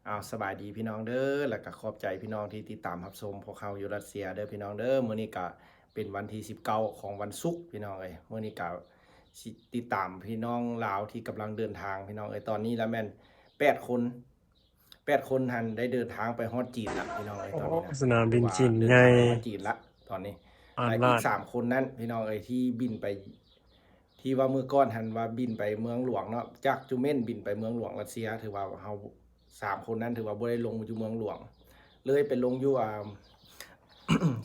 ເອົາ ສະບາຍດີພີ່ນ້ອງເດີ ແລ້ວກະຂອບໃຈພີ່ນ້ອງທີ່ຕິດຕາມຮັບຊົມພວກເຮົາຢູ່ຣັດເຊຍເດີພີ່ນ້ອງເດີ. ມື້ນີ້ກະເປັນວັນທີສິບເກົ້າຂອງວັນສຸກພີ່ນ້ອງເອີຍ. ມື້ນີ້ກະຊິຕິດຕາມພີ່ນ້ອງລາວທີ່ກຳລັງເດີນທາງພີ່ນ້ອງເອີຍ. ຕອນນີ້ລະແມ່ນແປດຄົນ ແປດຄົນຫັ້ນໄດ້ເດີນທາງໄປຮອດຈີນລະພີ່ນ້ອງເອີຍ. ຕອນນີ້ນະ ສະໜາມບິນຈີນໃຫຍ່ ເດີນທາງໄປຮອດຈີນລະຕອນນີ້. ແລະອີກສາມຄົນນັ້ນພີ່ນ້ອງເອີຍ ທີ່ບິນໄປ ທີ່ວ່າມື້ກ່ອນຫັ້ນວ່າບິນໄປເມືອງຫຼວງເນາະ ຈາກຈູເມັນບິນໄປເມືອງຫຼວງຣັດເຊຍ ຖືວ່າເຮົາສາມຄົນນັ້ນຖືວ່າບໍ່ໄດ້ລົງຢູ່ເມືອງຫຼວງ ເລີຍໄປລົງຢູ່ ອ່າ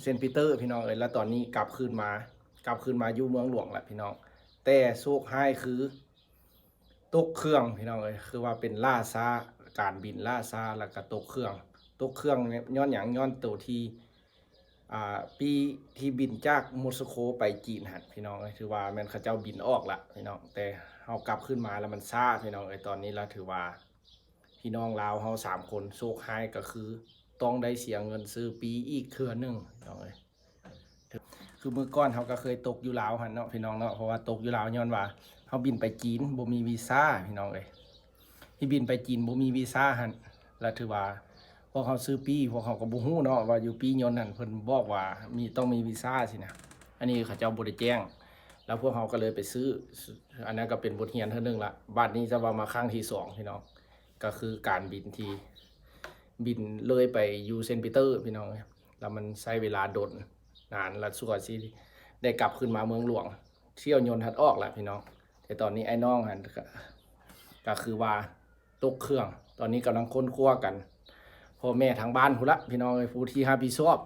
ເຊນປີເຕີພີ່ນ້ອງເອີຍ. ແລ້ວຕອນນີ້ກັບຄືນມາ ກັບຄືນມາຢູ່ເມືອງຫຼວງລະພີ່ນ້ອງ. ແຕ່ໂຊກຮ້າຍຄືຕົກເຄື່ອງພີ່ນ້ອງເອີຍ ຄືວ່າເປັນລ່າຊ້າ ການບິນລ່າຊ້າ ແລ້ວກະຕົກເຄື່ອງ. ຕົກເຄື່ອງຍ້ອນຫຍັງ? ຍ້ອນໂຕທີ່ ອ່າ ປີ້ທີ່ບິນຈາກມົສໂຄໄປຈີນຫັ້ນພີ່ນ້ອງເອີຍ ຖືວ່າແມ່ນເຂົາເຈົ້າບິນອອກລະພີ່ນ້ອງ ແຕ່ເຮົາກັບຄືນມາລະມັນຊ້າພີ່ນ້ອງເອີຍ. ຕອນນີ້ລະຖືວ່າພີ່ນ້ອງລາວເຮົາສາມຄົນໂຊກຮ້າຍກະຄືຕ້ອງໄດ້ເສຍເງິນຊື້ປີ້ອີກເທື່ອໜຶ່ງພີ່ນ້ອງເອີຍ. ຄືມື້ກ່ອນເຮົາກະເຄີຍຕົກຢູ່ລາວຫັ້ນເນາະພີ່ນ້ອງເນາະ ເພາະວ່າຕົກຢູ່ລາວຍ້ອນວ່າເຮົາບິນໄປຈີນບໍ່ມີວີຊາພີ່ນ້ອງເອີຍ. ທີ່ບິນໄປຈີນບໍ່ມີວີຊາຫັ້ນ ລະຖືວ່າພວກເຮົາຊື້ປີ້ ພວກເຮົາກະບໍ່ຮູ້ເນາະວ່າຢູ່ປີ້ຍົນຫັ້ນ ເພິ່ນບອກວ່າມີ ຕ້ອງມີວີຊາຊີ້ນະ. ອັນນີ້ເຂົາເຈົ້າບໍ່ໄດ້ແຈ້ງ ລະພວກເຮົາກະເລີຍໄປຊື້. ອັນນັ້ນກະເປັນບົດຮຽນເທື່ອໜຶ່ງລະ. ບາດນີ້ຈະວ່າມາຄັ້ງທີສອງພີ່ນ້ອງ ກະຄືການບິນທີ່ບິນເລີຍໄປຢູ່ເຊນປີເຕີພີ່ນ້ອງເອີຍ ລະມັນໃຊ້ເວລາດົນນານ ລະຊົ່ວຊິໄດ້ກັບຄືນມາເມືອງຫຼວງ. ຖ້ຽວຍົນຫັດອອກລະພີ່ນ້ອງ ແຕ່ຕອນນີ້ອ້າຍນ້ອງຫັ້ນກະ ກະຄືວ່າ ຕົກເຄື່ອງ. ຕອນນີ້ກຳລັງຄົ້ນຄວ້າກັນ ພໍ່ແມ່ທາງບ້ານພຸ້ນລະພີ່ນ້ອງເອີຍ ຜູ້ທີ່ຮັບຜິດຊອບ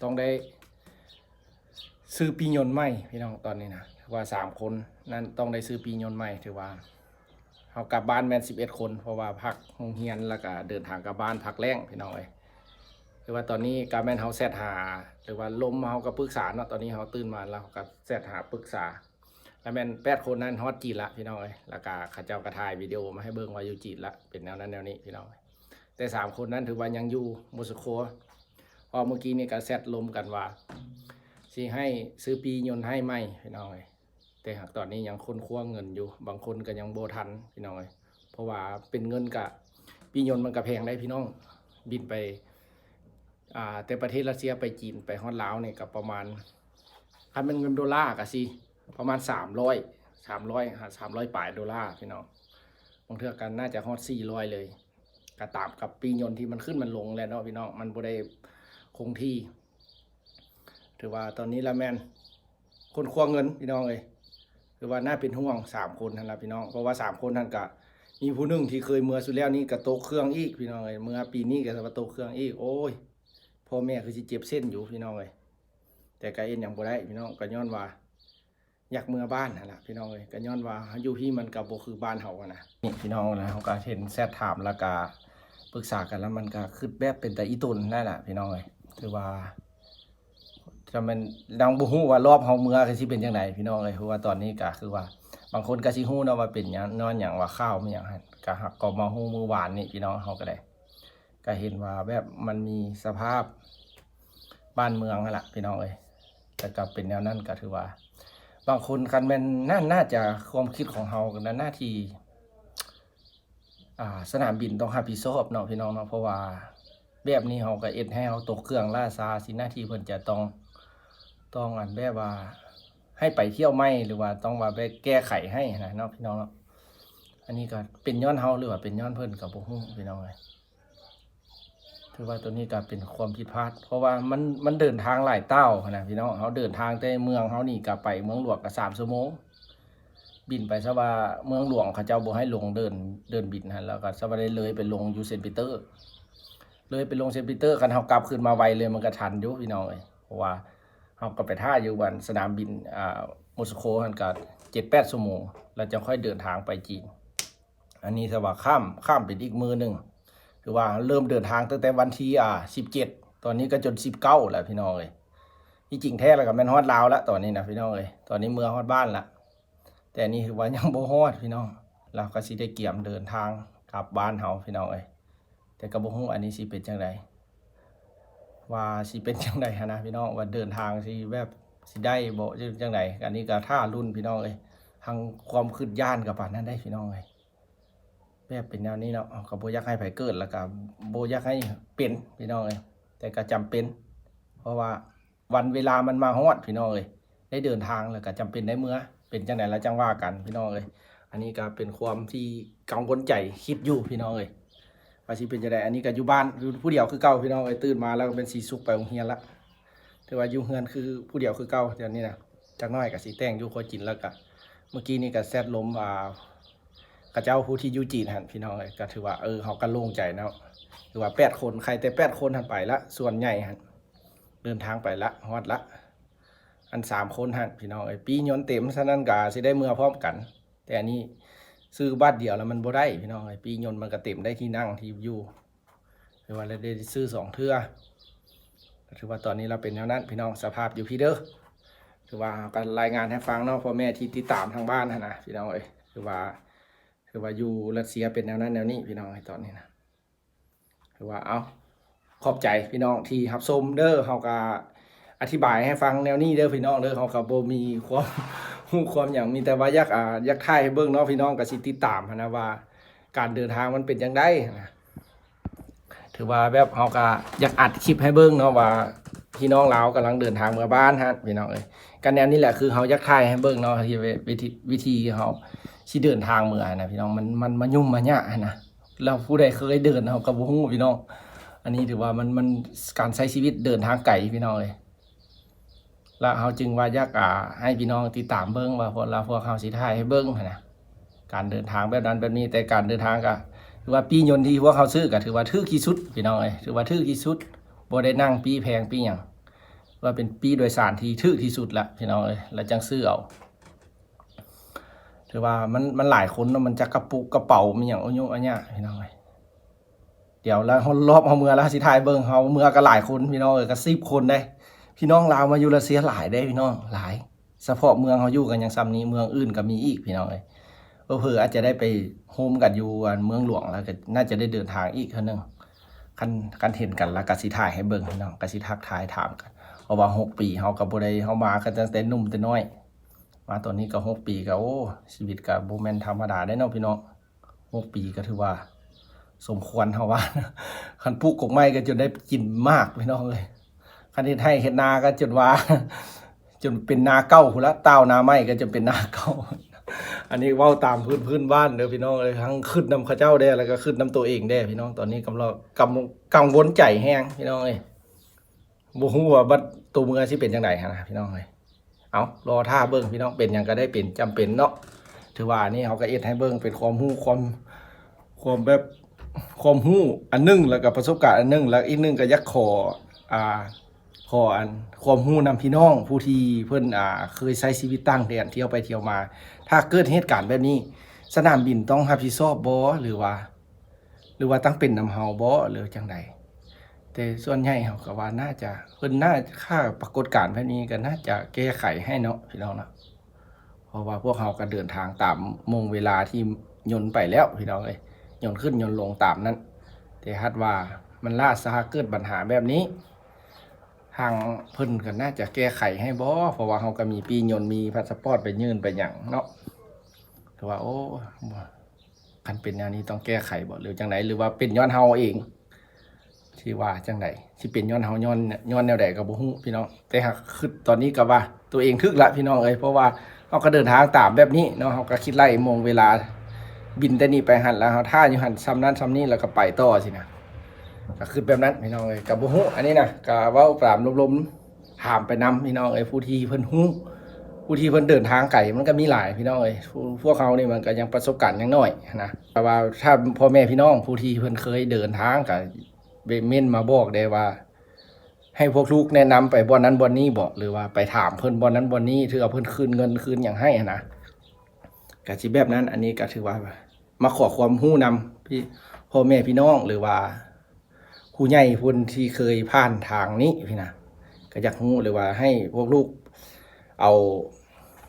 ຕ້ອງໄດ້ຊື້ປີ້ຍົນໃໝ່ພີ່ນ້ອງ. ຕອນນີ້ນະ ຖືວ່າສາມຄົນນັ້ນຕ້ອງໄດ້ຊື້ປີ້ຍົນໃໝ່. ຖືວ່າເຮົາກັບບ້ານແມ່ນສິບເອັດຄົນ ເພາະວ່າພັກໂຮງຮຽນ ລະກະເດີນທາງກັບບ້ານພັກແລ້ງພີ່ນ້ອງເອີຍ. ຖືວ່າຕອນນີ້ກະແມ່ນເຮົາແຊັດຫາ ຫຼືວ່າລົມເຮົາກະປຶກສາເນາະ. ຕອນນີ້ເຮົາຕື່ນມາລະເຮົາກະແຊັດຫາປຶກສາ ລະແມ່ນແປດຄົນນັ້ນຮອດຈີນລະພີ່ນ້ອງເອີຍ. ລະກະເຂົາເຈົ້າກະຖ່າຍວິດີໂອມາໃຫ້ເບິ່ງວ່າຢູ່ຈີນລະ ເປັນແນວນັ້ນແນວນີ້ພີ່ນ້ອງເອີຍ. ແຕ່ສາມຄົນນັ້ນຖືວ່າຍັງຢູ່ມົສໂຄ ເພາະເມື່ອກີ້ນີ້ກະແຊັດລົມກັນວ່າຊິໃຫ້ຊື້ປີ້ຍົນໃຫ້ໃໝ່ພີ່ນ້ອງເອີຍ. ແຕ່ຫາກຕອນນີ້ຍັງຄົ້ນຄວ້າເງິນຢູ່ ບາງຄົນກະຍັງບໍ່ທັນພີ່ນ້ອງເອີຍ ເພາະວ່າເປັນເງິນກະ ປີ້ຍົນມັນກະແພງໄດ໋ພີ່ນ້ອງ. ບິນໄປ ອ່າ ແຕ່ປະເທດຣັດເຊຍໄປຈີນໄປຮອດລາວນີ້ກະປະມານ ຄັນແມ່ນເງິນໂດລາກະຊິປະມານສາມຮ້ອຍ ສາມຮ້ອຍ ສາມຮ້ອຍປາຍໂດລາພີ່ນ້ອງ. ບາງເທື່ອກະໜ້າຈະຮອດສີ່ຮ້ອຍເລີຍ ກະຕາມກັບປີ້ຍົນທີ່ມັນຂຶ້ນມັນລົງແຫຼະເນາະພີ່ນ້ອງ ມັນບໍ່ໄດ້ຄົງທີ່. ຖືວ່າຕອນນີ້ລະແມ່ນ ຄົ້ນຄວ້າເງິນພີ່ນ້ອງເອີຍ. ຄືວ່າໜ້າເປັນຫ່ວງສາມຄົນຫັ້ນລະພີ່ນ້ອງ ເພາະວ່າສາມຄົນຫັ້ນກະມີຜູ້ໜຶ່ງທີ່ເຄີຍເມືອສຸດແລ້ວນີ້ກະຕົກເຄື່ອງອີກພີ່ນ້ອງເອີຍ. ເມືອປີນີ້ກະວ່າຕົກເຄື່ອງອີກ ໂອ້ຍ ພໍ່ແມ່ຄືຊິເຈັບເສັ້ນຢູ່ພີ່ນ້ອງເອີຍ. ແຕ່ກະເຮັດຫຍັງບໍ່ໄດ້ພີ່ນ້ອງ ກະຍ້ອນວ່າຢາກເມືອບ້ານຫັ້ນລະພີ່ນ້ອງເອີຍ ກະຍ້ອນວ່າຢູ່ພີ້ມັນກະບໍ່ຄືບ້ານເຮົາຫັ້ນນະ. ນີ້ພີ່ນ້ອງ ລະເຮົາກະເຫັນແຊັດຖາມ ລະກະປຶກສາກັນ ລະມັນກະຄຶດແບບເປັນຕາອີ່ຕົນນັ້ນລະພີ່ນ້ອງເອີຍ. ຖືວ່າ ຈະແມ່ນຍັງບໍ່ຮູ້ວ່າລອບເຮົາເມືອກະຊິເປັນຈັ່ງໃດພີ່ນ້ອງເອີຍ. ເພາະວ່າຕອນນີ້ກະຄືວ່າ ບາງຄົນກະຊິຮູ້ເນາະວ່າເປັນຫຍັງ ຍ້ອນຫຍັງວ່າຂ່າວມີຫຍັງຫັ້ນ ກະຫາກກໍມາຮູ້ມື້ວານນີ້ພີ່ນ້ອງເຮົາກະໄດ້ ກະເຫັນວ່າແບບມັນມີສະພາບບ້ານເມືອງຫັ້ນລະພີ່ນ້ອງເອີຍ. ແຕ່ກະເປັນແນວນັ້ນກະຖືວ່າ ບາງຄົນຄັນແມ່ນນັ້ນ ໜ້າຈະ ຄວາມຄິດຂອງເຮົາກະໜ້າທີ່ ອ່າ ສະໜາມບິນຕ້ອງຮັບຜິດຊອບເນາະພີ່ນ້ອງເນາະ ເພາະວ່າແບບນີ້ເຮົາກະເຮັດໃຫ້ເຮົາຕົກເຄື່ອງລ້າຊ້າ ຊິໜ້າທີ່ເພິ່ນຈະຕ້ອງ ຕ້ອງອັນແບບວ່າໃຫ້ໄປທ່ຽວໃໝ່ ຫຼືວ່າຕ້ອງວ່າໄປແກ້ໄຂໃຫ້ຫັ້ນນະເນາະພີ່ນ້ອງເນາະ. ອັນນີ້ກະເປັນຍ້ອນເຮົາ ຫຼືວ່າເປັນຍ້ອນເພິ່ນກະບໍ່ຮູ້ພີ່ນ້ອງເອີຍ. ຖືວ່າໂຕນີ້ກະເປັນຄວາມຜິດພາດ ເພາະວ່າມັນ ມັນເດີນທາງຫຼາຍຕ່າວຫັ້ນນະພີ່ນ້ອງ. ເຮົາເດີນທາງແຕ່ເມືອງເຮົານີ້ກະໄປເມືອງຫຼວງກະສາມຊົ່ວໂມງ ບິນໄປຊະວ່າເມືອງຫຼວງເຂົາເຈົ້າບໍ່ໃຫ້ລົງເດີ່ນ ເດີ່ນບິນຫັ້ນ ແລ້ວກະຊະວ່າໄດ້ເລີຍໄປລົງຢູ່ເຊນປີເຕີ ເລີຍໄປລົງເຊນປີເຕີ. ຄັນເຮົາກັບຄືນມາໄວເລີຍມັນກະທັນຢູ່ພີ່ນ້ອງເອີຍ ເພາະວ່າເຮົາກະໄປຖ້າຢູ່ອັນສະໜາມບິນ ອ່າ ມົສໂຄຫັ້ນກະເຈັດແປດຊົ່ວໂມງ ແລ້ວຈັ່ງຄ່ອຍເດີນທາງໄປຈີນ. ອັນນີ້ຖືວ່າຂ້າມ ຂ້າມເປັນອີກມື້ໜຶ່ງ ຖືວ່າເລີ່ມເດີນທາງຕັ້ງແຕ່ວັນທີ ອ່າ ສິບເຈັດ ຕອນນີ້ກະຈົນສິບເກົ້າແລ້ວພີ່ນ້ອງເອີຍ. ທີ່ຈິງແທ້ແລ້ວກະແມ່ນຮອດລາວລະຕອນນີ້ນະພີ່ນ້ອງເອີຍ ຕອນນີ້ເມືອຮອດບ້ານລະ. ແຕ່ອັນນີ້ຄືວ່າຍັງບໍ່ຮອດພີ່ນ້ອງ ລາວກະຊິໄດ້ກຽມເດີນທາງກັບບ້ານເຮົາພີ່ນ້ອງເອີຍ. ແຕ່ກະບໍ່ຮູ້ອັນນີ້ຊິເປັນຈັ່ງໃດ ວ່າຊິເປັນຈັ່ງໃດຫັ້ນນະພີ່ນ້ອງ ວ່າເດີນທາງຊິແບບຊິໄດ້ບໍ່ ຈັ່ງໃດ. ອັນນີ້ກະຖ້າລຸ້ນພີ່ນ້ອງເອີຍ ທັງຄວາມຄຶດຢ້ານກະປານນັ້ນໄດ໋ພີ່ນ້ອງເອີຍ. ແບບເປັນແນວນີ້ເນາະ ເຮົາກໍບໍ່ຢາກໃຫ້ໃຜເກີດ ແລ້ວກໍບໍ່ຢາກໃຫ້ເປັນ ພີ່ນ້ອງເອີຍ ແຕ່ກໍຈຳເປັນ ເພາະວ່າວັນເວລາມັນມາຮອດ ພີ່ນ້ອງເອີຍ ໄດ້ເດີນທາງ ແລ້ວກໍຈຳເປັນໄດ້ເມືອ ເປັນຈັ່ງໃດລະຈັ່ງວ່າກັນ ພີ່ນ້ອງເອີຍ. ອັນນີ້ກໍເປັນຄວາມທີ່ກັງວົນໃຈ ຄິດຢູ່ ພີ່ນ້ອງເອີຍ ວ່າຊິເປັນຈັ່ງໃດ. ອັນນີ້ກໍຢູ່ບ້ານ ຢູ່ຜູ້ດຽວຄືເກົ່າ ພີ່ນ້ອງເອີຍ ຕື່ນມາແລ້ວກໍແມ່ນຊິສຸກໄປໂຮງຮຽນລະ ຖືວ່າຢູ່ເຮືອນຄືຜູ້ດຽວຄືເກົ່າ ດຽວນີ້ນະ. ຈັກໜ້ອຍກໍຊິແຕ່ງຢູ່ຄົວຈີນ ແລ້ວກໍເມື່ອກີ້ນີ້ກໍແຊັດລົມ ອ່າ ເຂົາເຈົ້າຜູ້ທີ່ຢູ່ຈີນຫັ້ນ ພີ່ນ້ອງເອີຍ ກໍຖືວ່າ ເອີ ເຮົາກໍໂລ່ງໃຈເນາະ ຖືວ່າແປດຄົນ ໃຄ່ແຕ່ແປດຄົນຫັ້ນໄປລະ ສ່ວນໃຫຍ່ຫັ້ນເດີນທາງໄປລະ ຮອດລະ ອັນສາມຄົນຫັ້ນ ພີ່ນ້ອງເອີຍ ປີ້ຍົນເຕັມ ສະນັ້ນກໍຊິໄດ້ເມືອພ້ອມກັນ. ແຕ່ອັນນີ້ຊື້ບັດດຽວແລ້ວມັນບໍ່ໄດ້ ພີ່ນ້ອງເອີຍ ປີ້ຍົນມັນກໍເຕັມ ໄດ້ທີ່ນັ່ງທີ່ຢູ່ ຖືວ່າໄດ້ ໄດ້ຊື້ສອງເທື່ອ ກໍຖືວ່າຕອນນີ້ລາວເປັນແນວນັ້ນ ພີ່ນ້ອງ ສະພາບຢູ່ພີ້ເດີ. ຖືວ່າເຮົາກໍລາຍງານໃຫ້ຟັງເນາະ ພໍ່ແມ່ທີ່ຕິດຕາມທາງບ້ານຫັ້ນນະ ພີ່ນ້ອງເອີຍ ຖືວ່າ ຖືວ່າຢູ່ຣັດເຊຍເປັນແນວນັ້ນແນວນີ້ ພີ່ນ້ອງເອີຍ ຕອນນີ້ນະ. ຖືວ່າ ເອົາ ຂອບໃຈພີ່ນ້ອງທີ່ຮັບຊົມເດີ ເຮົາກໍອະທິບາຍໃຫ້ຟັງແນວນີ້ເດີ ພີ່ນ້ອງເດີ. ເຮົາກໍບໍ່ມີຄວາມຮູ້ຄວາມຫຍັງ ມີແຕ່ວ່າຢາກ ອ່າ ຢາກຖ່າຍໃຫ້ເບິ່ງເນາະ ພີ່ນ້ອງກໍຊິຕິດຕາມຫັ້ນນະວ່າ ການເດີນທາງມັນເປັນຈັ່ງໃດຫັ້ນນະ. ຖືວ່າແບບເຮົາກໍຢາກອັດຄລິບໃຫ້ເບິ່ງເນາະວ່າ ພີ່ນ້ອງລາວກຳລັງເດີນທາງເມືອບ້ານຫັ້ນ ພີ່ນ້ອງເອີຍ. ກໍແນວນີ້ແຫຼະ ຄືເຮົາຢາກຖ່າຍໃຫ້ເບິ່ງເນາະ ທີ່ ວິ ວິທີ ວິທີທີ່ເຮົາຊິເດີນທາງເມືອຫັ້ນນະ ພີ່ນ້ອງ ມັນ ມັນ ມັນຫຍຸ້ງມັນຍາກຫັ້ນນະ ແລ້ວຜູ້ໃດເຄີຍເດີນເຮົາກໍບໍ່ຮູ້ ພີ່ນ້ອງ. ອັນນີ້ຖືວ່າມັນ ມັນ ການໃຊ້ຊີວິດເດີນທາງໄກ ພີ່ນ້ອງເອີຍ. ລະເຮົາຈຶ່ງວ່າຢາກ ອ່າ ໃຫ້ພີ່ນ້ອງຕິດຕາມເບິ່ງວ່າພວກ ລະພວກເຮົາຊິຖ່າຍໃຫ້ເບິ່ງຫັ້ນນະ ການເດີນທາງແບບນັ້ນແບບນີ້. ແຕ່ການເດີນທາງກໍຖືວ່າປີ້ຍົນທີ່ພວກເຮົາຊື້ກໍຖືວ່າຖືກທີ່ສຸດ ພີ່ນ້ອງເອີຍ ຖືວ່າຖືກທີ່ສຸດ ບໍ່ໄດ້ນັ່ງປີ້ແພງປີ້ຫຍັງ ວ່າເປັນປີ້ໂດຍສານທີ່ຖືກທີ່ສຸດລະ ພີ່ນ້ອງເອີຍ ລະຈັ່ງຊື້ເອົາ. ຖືວ່າມັນ ມັນຫຼາຍຄົນເນາະ ມັນຈັກກະປຸກກະເປົາ ມີຫຍັງ ໂອ້ຍ ຫຍຸ້ງອັນຍາກ ພີ່ນ້ອງເອີຍ. ດຽວລະຮອບເຮົາເມືອລະຊິຖ່າຍເບິ່ງ ເຮົາເມືອກັນຫຼາຍຄົນ ພີ່ນ້ອງເອີຍ ກໍສິບຄົນເດ້. ພີ່ນ້ອງລາວມາຢູ່ຣັດເຊຍຫຼາຍເດ້ ພີ່ນ້ອງ ຫຼາຍ. ສະເພາະເມືອງເຮົາຢູ່ກັນຍັງຊ່ຳນີ້ ເມືອງອື່ນກໍມີອີກ ພີ່ນ້ອງເອີຍ. ເຜີໆອາດຈະໄດ້ໄປໂຮມກັນຢູ່ ອັນ ເມືອງຫຼວງ ແລ້ວກໍໜ້າຈະໄດ້ເດີນທາງອີກເທື່ອໜຶ່ງ. ຄັນ ຄັນເຫັນກັນລະກໍຊິຖ່າຍໃຫ້ເບິ່ງ ພີ່ນ້ອງ ກໍຊິທັກທາຍຖາມກັນ ເພາະວ່າຫົກປີ ເຮົາກໍບໍ່ໄດ້ ເຮົາມາກັນຕັ້ງແຕ່ໜຸ່ມແຕ່ນ້ອຍ ມາຕອນນີ້ກໍຫົກປີ ກໍ ໂອ້ ຊີວິດກໍບໍ່ແມ່ນທຳມະດາເດ້ເນາະ ພີ່ນ້ອງ. ຫົກປີກໍຖືວ່າສົມຄວນ ເຮົາວ່າ ຄັນປູກກົກໄມ້ກໍຈົນໄດ້ກິນໝາກ ພີ່ນ້ອງເອີຍ. ຄັນເຮັດໄຮ່ເຮັດນາກໍຈົນວ່າ ຈົນເປັນນາເກົ່າພຸ້ນລະ ຕ່າວນາໃໝ່ກໍຈົນເປັນນາເກົ່າ. ອັນນີ້ເວົ້າຕາມພື້ນ ພື້ນບ້ານເດີ ພີ່ນ້ອງເອີຍ ທັງຄຶດນຳເຂົາເຈົ້າແດ່ ແລ້ວກໍຄຶດນຳໂຕເອງແດ່ ພີ່ນ້ອງ. ຕອນນີ້ກຳລັງ ກຳ ກັງວົນໃຈແຮງ ພີ່ນ້ອງເອີຍ. ບໍ່ຮູ້ວ່າບັດໂຕເມືອຊິເປັນຈັ່ງໃດຫັ້ນນະ ພີ່ນ້ອງເອີຍ. ເອົາ ລໍຖ້າເບິ່ງ ພີ່ນ້ອງ ເປັນຫຍັງກໍໄດ້ເປັນ ຈຳເປັນເນາະ. ຖືວ່າອັນນີ້ເຮົາກໍເຮັດໃຫ້ເບິ່ງເປັນຄວາມຮູ້ ຄວາມ ຄວາມແບບ ຄວາມຮູ້ອັນໜຶ່ງ ແລ້ວກໍປະສົບການອັນໜຶ່ງ ແລ້ວອີກໜຶ່ງກໍຢາກຂໍ ອ່າ ຂໍອັນ ຄວາມຮູ້ນຳພີ່ນ້ອງຜູ້ທີ່ເພິ່ນ ອ່າ ເຄີຍໃຊ້ຊີວິດຕ່າງແດນ ທ່ຽວໄປທ່ຽວມາ ຖ້າເກີດເຫດການແບບນີ້ ສະໜາມບິນຕ້ອງຮັບຜິດຊອບບໍ່ ຫຼືວ່າ ຫຼືວ່າຕ້ອງເປັນນຳເຮົາບໍ່ ຫຼືຈັ່ງໃດ? ແຕ່ສ່ວນໃຫຍ່ເຮົາກໍວ່າໜ້າຈະ ເພິ່ນໜ້າ ຖ້າປາກົດການແບບນີ້ກໍໜ້າຈະແກ້ໄຂໃຫ້ເນາະ ພີ່ນ້ອງເນາະ. ເພາະວ່າພວກເຮົາກໍເດີນທາງຕາມໂມງເວລາທີ່ຍົນໄປແລ້ວ ພີ່ນ້ອງເອີຍ ຍົນຂຶ້ນຍົນລົງຕາມນັ້ນ. ແຕ່ຫາກວ່າມັນລ່າຊ້າ ເກີດບັນຫາແບບນີ້ ທາງເພິ່ນກໍໜ້າຈະແກ້ໄຂໃຫ້ບໍ່? ເພາະວ່າເຮົາກໍມີປີ້ຍົນ ມີພາສະປອດໄປຍື່ນໄປຫຍັງເນາະ. ແຕ່ວ່າ ໂອ້ ຄັນເປັນແນວນີ້ຕ້ອງແກ້ໄຂບໍ່ ຫຼືຈັ່ງໃດ? ຫຼືວ່າເປັນຍ້ອນເຮົາເອງ ຊິວ່າຈັ່ງໃດ? ຊິເປັນຍ້ອນເຮົາ ຍ້ອນ ຍ້ອນແນວໃດກໍບໍ່ຮູ້ ພີ່ນ້ອງ. ແຕ່ຫາກຄຶດຕອນນີ້ກໍວ່າຕົວເອງຖືກລະ ພີ່ນ້ອງເອີຍ ເພາະວ່າເຮົາກໍເດີນທາງຕາມແບບນີ້ເນາະ ເຮົາກໍຄິດໄລ່ໂມງເວລາບິນແຕ່ນີ້ໄປຫັ້ນ ແລ້ວເຮົາຖ້າຢູ່ຫັ້ນຊ່ຳນັ້ນຊ່ຳນີ້ ແລ້ວກໍໄປຕໍ່ຊີ້ນະ ກໍຄຶດແບບນັ້ນ ພີ່ນ້ອງເອີຍ. ກໍບໍ່ຮູ້ ອັນນີ້ນະ ກໍເວົ້າຕາມລົມໆ ຖາມໄປນຳ ພີ່ນ້ອງເອີຍ ຜູ້ທີ່ເພິ່ນຮູ້ ຜູ້ທີ່ເພິ່ນເດີນທາງໄກ ມັນກໍມີຫຼາຍ ພີ່ນ້ອງເອີຍ. ພວກ ພວກເຮົານີ້ມັນກໍຍັງປະສົບການຍັງໜ້ອຍນະ ແຕ່ວ່າຖ້າພໍ່ແມ່ພີ່ນ້ອງຜູ້ທີ່ເພິ່ນເຄີຍເດີນທາງ ກໍເມັ້ນມາບອກແດ່ວ່າ ໃຫ້ພວກລູກແນະນຳໄປບ່ອນນັ້ນບ່ອນນີ້ບໍ ຫຼືວ່າໄປຖາມເພິ່ນບ່ອນນັ້ນບ່ອນນີ້ ເທື່ອເພິ່ນຄືນເງິນຄືນຫຍັງໃຫ້ຫັ້ນນະ ກະຊິແບບນັ້ນ. ອັນນີ້ກະຖືວ່າມາຂໍຄວາມຮູ້ນຳພີ່ ພໍ່ແມ່ພີ່ນ້ອງ ຫຼືວ່າຜູ້ໃຫຍ່ເພິ່ນທີ່ເຄີຍຜ່ານທາງນີ້ພີ້ນະ ກະຢາກຮູ້ ຫຼືວ່າໃຫ້ພວກລູກເອົາ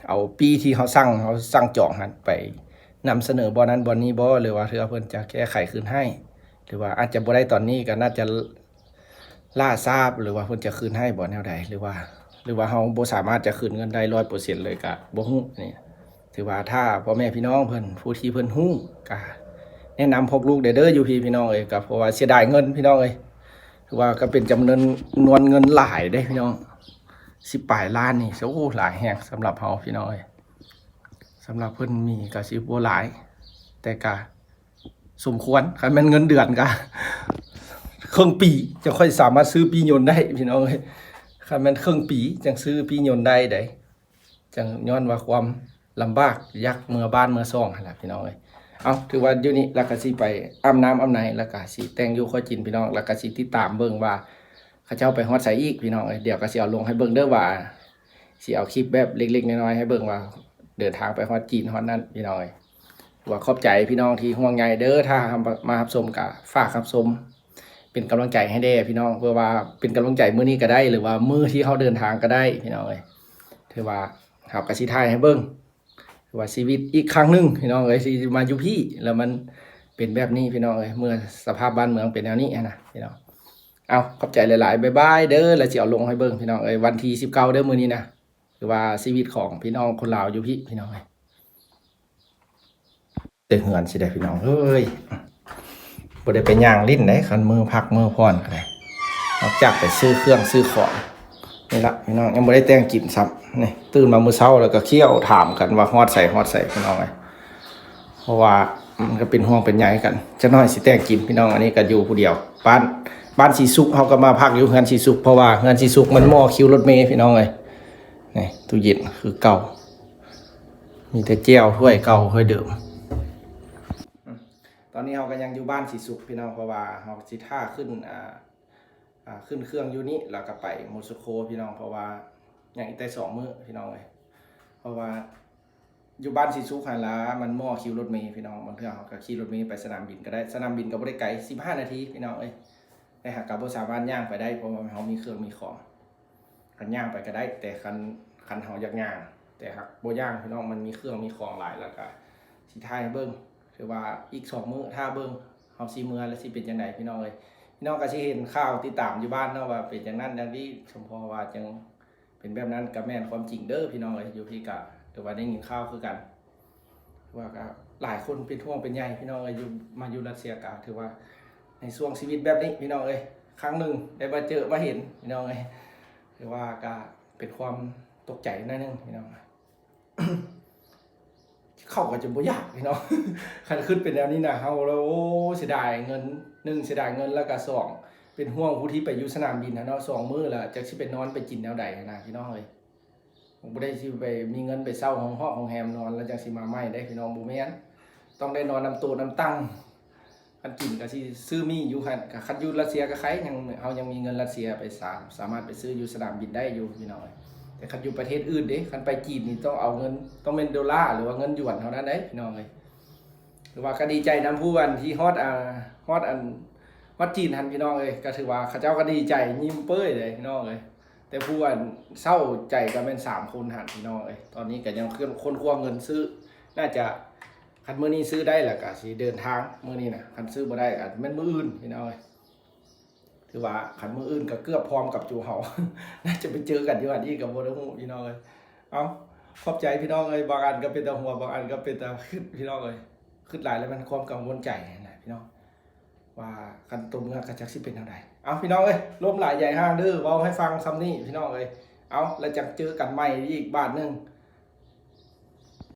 ເອົາປີ້ທີ່ເຮົາສັ່ງ ເຮົາສັ່ງຈອງຫັ້ນໄປນຳສະເໜີບ່ອນນັ້ນບ່ອນນີ້ບໍ ຫຼືວ່າເທື່ອເພິ່ນຈະແກ້ໄຂຄືນໃຫ້ ຫຼືວ່າອາດຈະບໍ່ໄດ້ຕອນນີ້ ກະໜ້າຈະ ລ່າຊ້າ ຫຼືວ່າເພິ່ນຈະຄືນໃຫ້ບໍ່ແນວໃດ ຫຼືວ່າ ຫຼືວ່າເຮົາບໍ່ສາມາດຈະຄືນເງິນໄດ້ຮ້ອຍເປີເຊັນເລີຍກະບໍ່ຮູ້. ນີ້ຖືວ່າຖ້າພໍ່ແມ່ພີ່ນ້ອງເພິ່ນ ຜູ້ທີ່ເພິ່ນຮູ້ກະ ແນະນຳພວກລູກແດ່ເດີຢູ່ພີ້ພີ່ນ້ອງເອີຍ ກໍເພາະວ່າເສຍດາຍເງິນພີ່ນ້ອງເອີຍ ຖືວ່າກໍເປັນຈຳນວນ ນວນເງິນຫຼາຍເດ້ພີ່ນ້ອງ ສິບປາຍລ້ານນີ້ ໂອ້ ຫຼາຍແຮງສຳລັບເຮົາພີ່ນ້ອງເອີຍ ສຳລັບເພິ່ນມີກໍຊິບໍ່ຫຼາຍ ແຕ່ກໍສົມຄວນ ຄັນແມ່ນເງິນເດືອນກໍເຄິ່ງປີ ຈັ່ງຄ່ອຍສາມາດຊື້ປີ້ຍົນໄດ້ພີ່ນ້ອງເອີຍ ຄັນແມ່ນເຄິ່ງປີຈັ່ງຊື້ປີ້ຍົນໄດ້ເດ້. ຈັ່ງຍ້ອນວ່າຄວາມລຳບາກ ຢາກເມືອບ້ານເມືອຊ່ອງຫັ້ນແຫຼະພີ່ນ້ອງເອີຍ ເອົ້າ ຖືວ່າຢູ່ນີ້ ແລ້ວກໍຊິໄປອາບນ້ຳອາບໃນ ແລ້ວກໍຊິແຕ່ງຢູ່ຄົວກິນພີ່ນ້ອງ ແລ້ວກໍຊິຕິດຕາມເບິ່ງວ່າເຂົາເຈົ້າໄປຮອດໃສອີກພີ່ນ້ອງເອີຍ ດຽວກໍຊິເອົາລົງໃຫ້ເບິ່ງເດີວ່າ ຊິເອົາຄລິບແບບເລັກໆນ້ອຍໆໃຫ້ເບິ່ງວ່າເດີນທາງໄປຮອດຈີນຮອດນັ້ນພີ່ນ້ອງເອີຍ ວ່າຂອບໃຈພີ່ນ້ອງທີ່ຫ່ວງໃຍເດີ ຖ້າມາຮັບຊົມກໍຝາກຮັບຊົມ ເປັນກຳລັງໃຈໃຫ້ແດ່ພີ່ນ້ອງ ເພື່ອວ່າເປັນກຳລັງໃຈມື້ນີ້ກໍໄດ້ ຫຼືວ່າມື້ທີ່ເຮົາເດີນທາງກໍໄດ້ພີ່ນ້ອງເອີຍ ຖືວ່າເຮົາກໍຊິຖ່າຍໃຫ້ເບິ່ງ ຖືວ່າຊີວິດອີກຄັ້ງໜຶ່ງພີ່ນ້ອງເອີຍ ທີ່ມາຢູ່ພີ້ ແລ້ວມັນເປັນແບບນີ້ພີ່ນ້ອງເອີຍ ເມື່ອສະພາບບ້ານເມືອງເປັນແນວນີ້ຫັ້ນນະພີ່ນ້ອງ ເອົ້າ ຂອບໃຈຫຼາຍໆ ບາຍບາຍເດີ ແລ້ວຊິເອົາລົງໃຫ້ເບິ່ງພີ່ນ້ອງເອີຍ ວັນທີສິບເກົ້າເດີມື້ນີ້ນະ ຄືວ່າຊີວິດຂອງພີ່ນ້ອງຄົນລາວຢູ່ພີ້ພີ່ນ້ອງເອີຍ ແຕ່ເຮືອນຊິໄດ້ພີ່ນ້ອງເອີຍ ບໍ່ໄດ້ໄປຍ່າງຫຼິ້ນເດ້ ຄັນມື້ພັກມື້ຜ່ອນກໍໄດ້ ນອກຈາກໄປຊື້ເຄື່ອງຊື້ຂອງ ນີ້ລະພີ່ນ້ອງ ຍັງບໍ່ໄດ້ແຕ່ງກິນຊ້ຳ ນີ້ຕື່ນມາມື້ເຊົ້າ ແລ້ວກໍຂ້ຽວຖາມກັນວ່າຮອດໃສຮອດໃສພີ່ນ້ອງເອີຍ ເພາະວ່າມັນກໍເປັນຫ່ວງເປັນໃຍກັນ ຈັກໜ້ອຍຊິແຕ່ງກິນພີ່ນ້ອງ ອັນນີ້ກໍຢູ່ຜູ້ດຽວ ບ້ານ ບ້ານສີສຸກ ເຮົາກໍມາພັກຢູ່ເຮືອນສີສຸກ ເພາະວ່າເຮືອນສີສຸກມັນໝໍ້ຄິວລົດເມພີ່ນ້ອງເອີຍ ນີ້ຕູ້ເຢັນຄືເກົ່າ ມີແຕ່ແຈ່ວຖ້ວຍເກົ່າຖ້ວຍເດີມ ຕອນນີ້ເຮົາກໍຍັງຢູ່ບ້ານສີສຸກພີ່ນ້ອງ ເພາະວ່າເຮົາຊິຖ້າຂຶ້ນ ອ່າ ອ່າ ຂຶ້ນເຄື່ອງຢູ່ນີ້ ແລ້ວກໍໄປມົສໂກພີ່ນ້ອງ ເພາະວ່າຍັງອີກແຕ່ສອງມື້ພີ່ນ້ອງເອີຍ ເພາະວ່າຢູ່ບ້ານສີສຸກຫັ້ນລະ ມັນໝໍ້ຄິວລົດເມພີ່ນ້ອງ ບາງເທື່ອເຮົາກໍຂີ່ລົດເມໄປສະໜາມບິນກໍໄດ້ ສະໜາມບິນກໍບໍ່ໄດ້ໄກ ສິບຫ້ານາທີພີ່ນ້ອງເອີຍ ແຕ່ຫາກກໍບໍ່ສາມາດຍ່າງໄປໄດ້ ເພາະວ່າເຮົາມີເຄື່ອງມີຂອງ ຄັນຍ່າງໄປກໍໄດ້ ແຕ່ຄັນ ຄັນເຮົາຢາກຍ່າງ ແຕ່ຫາກບໍ່ຍ່າງພີ່ນ້ອງ ມັນມີເຄື່ອງມີຂອງຫຼາຍ ແລ້ວກໍຊິຖ່າຍໃຫ້ເບິ່ງ ຖືວ່າອີກສອງມື້ຖ້າເບິ່ງ ເຮົາຊິເມືອແລ້ວຊິເປັນຈັ່ງໃດພີ່ນ້ອງເອີຍ ພີ່ນ້ອງກໍຊິເຫັນຂ່າວຕິດຕາມຢູ່ບ້ານເນາະ ວ່າເປັນຈັ່ງນັ້ນຈັ່ງນີ້ ສົມພໍວ່າຈັ່ງເປັນແບບນັ້ນ ກໍແມ່ນຄວາມຈິງເດີພີ່ນ້ອງເອີຍ ຢູ່ພີ້ກໍຖືວ່າໄດ້ຍິນຂ່າວຄືກັນ ວ່າກໍຫຼາຍຄົນເປັນຫ່ວງເປັນໃຍພີ່ນ້ອງເອີຍ ຢູ່ ມາຢູ່ຣັດເຊຍກໍຖືວ່າໃນຊ່ວງຊີວິດແບບນີ້ພີ່ນ້ອງເອີຍ ຄັ້ງໜຶ່ງໄດ້ມາເຈີມາເຫັນພີ່ນ້ອງເອີຍ ຖືວ່າກໍເປັນຄວາມຕົກໃຈໜ້ອຍໜຶ່ງພີ່ນ້ອງ ເຂົ້າກໍຈົນບໍ່ຢາກພີ່ນ້ອງ ຄັນຄິດເປັນແນວນີ້ນະ ເຮົາລະ ໂອ້ ເສຍດາຍເງິນ ໜຶ່ງ ເສຍດາຍເງິນ ແລ້ວກໍສອງ ເປັນຫ່ວງຜູ້ທີ່ໄປຢູ່ສະໜາມບິນຫັ້ນເນາະ ສອງມື້ລະ ຈັກຊິໄປນອນໄປກິນແນວໃດຫັ້ນນະພີ່ນ້ອງເອີຍ ບໍ່ໄດ້ຊິໄປມີເງິນໄປເຊົ່າຫ້ອງຮອກໂຮງແຮມນອນ ແລ້ວຈັ່ງຊິມາໃໝ່ເດ້ພີ່ນ້ອງ ບໍ່ແມ່ນ ຕ້ອງໄດ້ນອນນຳໂຕນຳຕັ່ງ ຄັນກິນກໍຊິຊື້ໝີ່ຢູ່ ຄັນ ຄັນຢູ່ຣັດເຊຍກໍໄຄ ຍັງ ເຮົາຍັງມີເງິນຣັດເຊຍໄປສາ ສາມາດໄປຊື້ຢູ່ສະໜາມບິນໄດ້ຢູ່ພີ່ນ້ອງເອີຍ ແຕ່ຄັນຢູ່ປະເທດອື່ນເດ້ ຄັນໄປຈີນນີ້ຕ້ອງເອົາເງິນ ຕ້ອງແມ່ນໂດລາ ຫຼືວ່າເງິນຢວນເທົ່ານັ້ນເດ້ພີ່ນ້ອງເອີຍ ຖືວ່າກໍດີໃຈນຳຜູ້ອັນທີ່ຮອດ ອ່າ ຮອດອັນ ຮອດຈີນຫັ້ນພີ່ນ້ອງເອີຍ ກໍຖືວ່າເຂົາເຈົ້າກໍດີໃຈຍິ້ມເປີ້ຍເດ້ພີ່ນ້ອງເອີຍ ແຕ່ຜູ້ອັນເສົ້າໃຈກໍແມ່ນສາມຄົນຫັ້ນພີ່ນ້ອງເອີຍ ຕອນນີ້ກໍຍັງຄົ້ນຄວ້າເງິນຊື້ ໜ້າຈະ ຄັນມື້ນີ້ຊື້ໄດ້ແລ້ວກໍຊິເດີນທາງມື້ນີ້ນະ ຄັນຊື້ບໍ່ໄດ້ກໍແມ່ນມື້ອື່ນພີ່ນ້ອງເອີຍ ຖືວ່າຄັນມື້ອື່ນກໍເກືອບພ້ອມກັບໂຈເຮົາ ໜ້າຈະໄປເຈີກັນຢູ່ຫັ້ນອີກກໍບໍ່ໄດ້ຮູ້ພີ່ນ້ອງເອີຍ ເອົ້າ ຂອບໃຈພີ່ນ້ອງເອີຍ ບາງອັນກໍເປັນຕາຫ່ວງ ບາງອັນກໍເປັນຕາຄຶດພີ່ນ້ອງເອີຍ ຄຶດຫຼາຍແລ້ວມັນຄວາມກັງວົນໃຈຫັ້ນນະພີ່ນ້ອງ ວ່າຄັນຕົວເມືອກໍຈັກຊິເປັນແນວໃດ ເອົ້າ ພີ່ນ້ອງເອີຍ ລົມຫຼາຍໃຫຍ່ຫ່າງເດີ ເວົ້າໃຫ້ຟັງຊ່ຳນີ້ພີ່ນ້ອງເອີຍ ເອົ້າ ແລ້ວຈັ່ງເຈີກັນໃໝ່ອີກບາດໜຶ່ງ